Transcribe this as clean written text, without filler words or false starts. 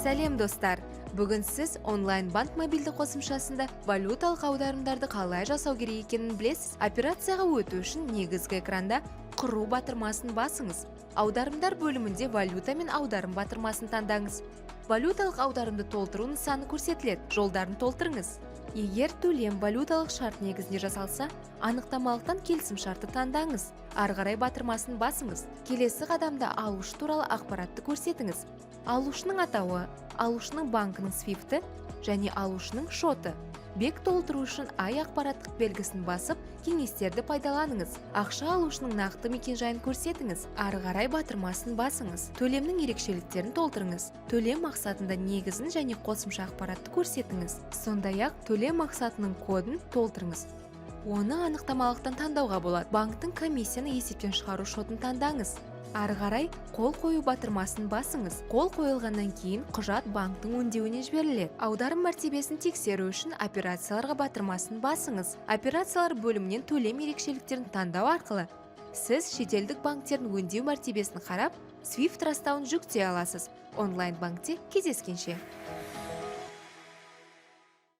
Сәлем, достар! Бүгін сіз онлайн банк мобильді қосымшасында валюталық аударымдарды қалай жасау керек екенін білесіз. Операцияға өту үшін негізгі экранда «Құру» батырмасын басыңыз. Аударымдар бөлімінде «Валюта мен аударым» батырмасын таңдаңыз. Валюталық аударымды толтыру нысаны көрсетіледі, жолдарын толтырыңыз. Егер төлем валюталық шарт негізінде жасалса, анықтамалықтан «Келісім шартты» таңдаңыз. «Ары қарай» батырмасын басыңыз. Келесі қадамда алушы туралы ақпаратты көрсетіңіз: алушының атауы, алушының банкінің свифті және алушының шоты. Бек толтыру үшін «Ай» ақпараттық белгісін басып, кеңестерді пайдаланыңыз. Ақша алушының нақты мекенжайын көрсетіңіз. «Ары қарай» батырмасын басыңыз. Төлемнің ерекшеліктерін толтырыңыз. Төлем мақсатында негізін және қосымша ақпаратты көрсетіңіз. Сондай-ақ төлем мақсатының кодын толтырыңыз, оны анықтамалықтан таңдауға болады. Банктің комиссияны есептен шығару шотын таңдаңыз. «Ары қарай», «Қол қою» батырмасын басыңыз. Қол қойылғаннан кейін құжат банктің өңдеуіне жіберіледі. Аударым мәртебесін тексеру үшін «Операцияларға» батырмасын басыңыз. Операциялар бөлімінен төлем ерекшеліктерін таңдау арқылы сіз шетелдік банктердің өңдеу мәртебесін қарап, SWIFT растауын жүктей аласыз. Онлайн банкте кездескенше!